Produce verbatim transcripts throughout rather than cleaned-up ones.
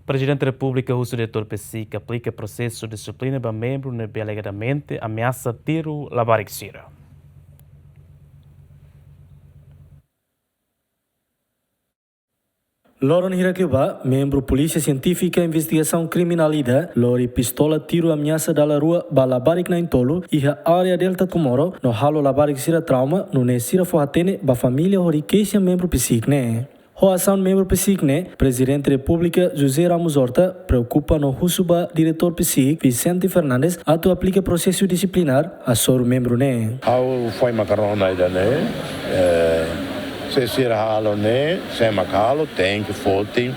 Prezidente Repúblika husu diretór PCIC aplika prosesu dixiplina ba membru ne'ebé alegadamente ameasa tiru labarik sira. Loron hirak liubá, membru Polísia Sientífika Investigasaun Kriminál ida lori pistola tiru ameasa dala rua ba labarik na'in-tolu iha área Delta Comoro no halo labarik sira trauma, nune'e sira fó hatene ba família hodi keixa membru PCIC ne'e. Ho asaun membru PCIC ne'e, Prezidente Repúblika José Ramos Horta preokupa no husu ba diretór PCIC, Vicente Fernandes, atu aplika prosesu dixiplina hasoru membru ne'e. Ha'u foin maka rona ida-ne'e, eh, se sira halo ne'e, sé maka halo, tenke foti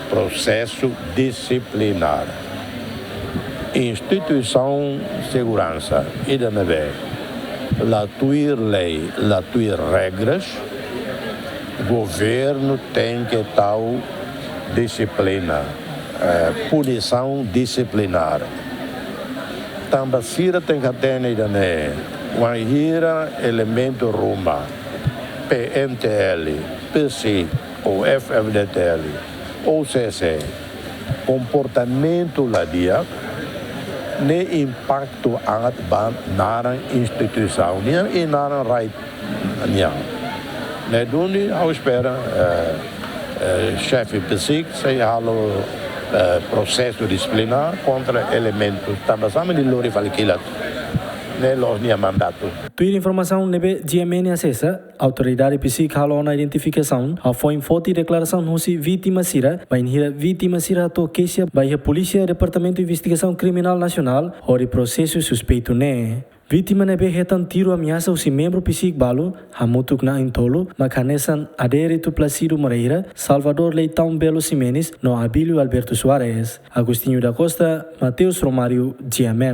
prosesu dixiplina. Instituisaun seguransa ida ne'ebé la tuir lei, la tuir regras, governu tenke tau dixiplina, eh, punisaun dixiplinár. Tanba sira tenke hatene ida-ne'e, wainhira elementu ruma, PNTL, PCIC, ou F-FDTL, ou CC, komportamentu la di'ak, ne'e impaktu aat ba naran instituisaun nian i naran rai nian. Ne'e duni ha'u espera, eh, eh, xefe PCIC sei halo, eh, prosesu dixiplina kontra elementus tanba sá mak nia lori fali kilat. Ne'e loos nia mandatu. Tuir informasaun ne'ebé GMN asesa, autoridade PCIC halo ona identifikasaun, hafoin foti deklarasaun husi vítima sira, bainhira vítima sira hato'o keixa ba iha Polísia Departamentu Investigasaun Kriminál Nasionál, hodi prosesa suspeitu ne'e. Vítima ne'ebé hetan tiru ameasa husi membru PCIC balu, hamutuk na'in-tolu, mak hanesan Adérito Plácido Moreira, Salvador Leitão Belo Ximenes, no Abílio Alberto Soares. Agostinho da Costa, Mateus Romário, GMN.